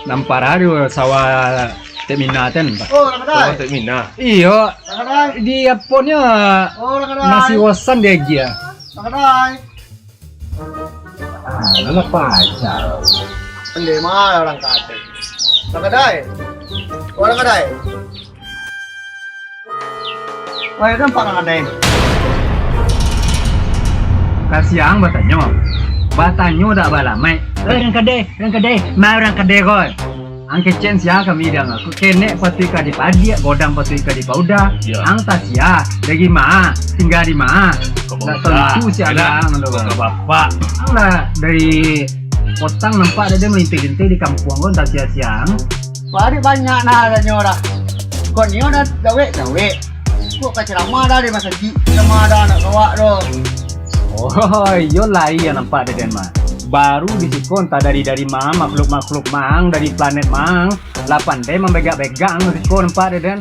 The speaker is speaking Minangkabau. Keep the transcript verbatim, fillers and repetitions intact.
Nampak ado sawah Tek Mina ten, Pak. Oh, Rang Kadai. Tek Mina. Iyo, Rang Kadai. Di aponyo Oh, Rang Kadai. Masih bosan dia aja. Rang Kadai. Ah, lah pacar. Pandai mah Rang Kadai. Rang Kadai. Oh, Rang Kadai. Wah, itu nampak Rang Kadai. Kasiang batanyo. Batanyo dak balamaik. Eh, Rang Kadai, Rang Kadai. Ma Rang Kadai ko. Ang kecek sia kami dang aku. Kenek patuik ka dipadiak, godang patuik ka dipauda. Ya. Ang tasia, dari ma, tingga di ma. Kok Dak bapak. Tentu sia Yalah. Ang tu. Kok bapak. Ang lah dari potang nampak ado dia malintai-lintai di kampuang ko, entah sia-sia. Wah, adik banyak nah tanyo dah. Kok nio dah dawek-dawek. Kok ka ceramah dah di masajik. Ceramah dah anak kawak tu. Oh, iyo lai yang nampak ado den mah. Baru di siko entah dari dari ma, makhluk-makhluk ma ang, dari planet ma ang, lah pandai mambegak-begak ang siko nampak ado den.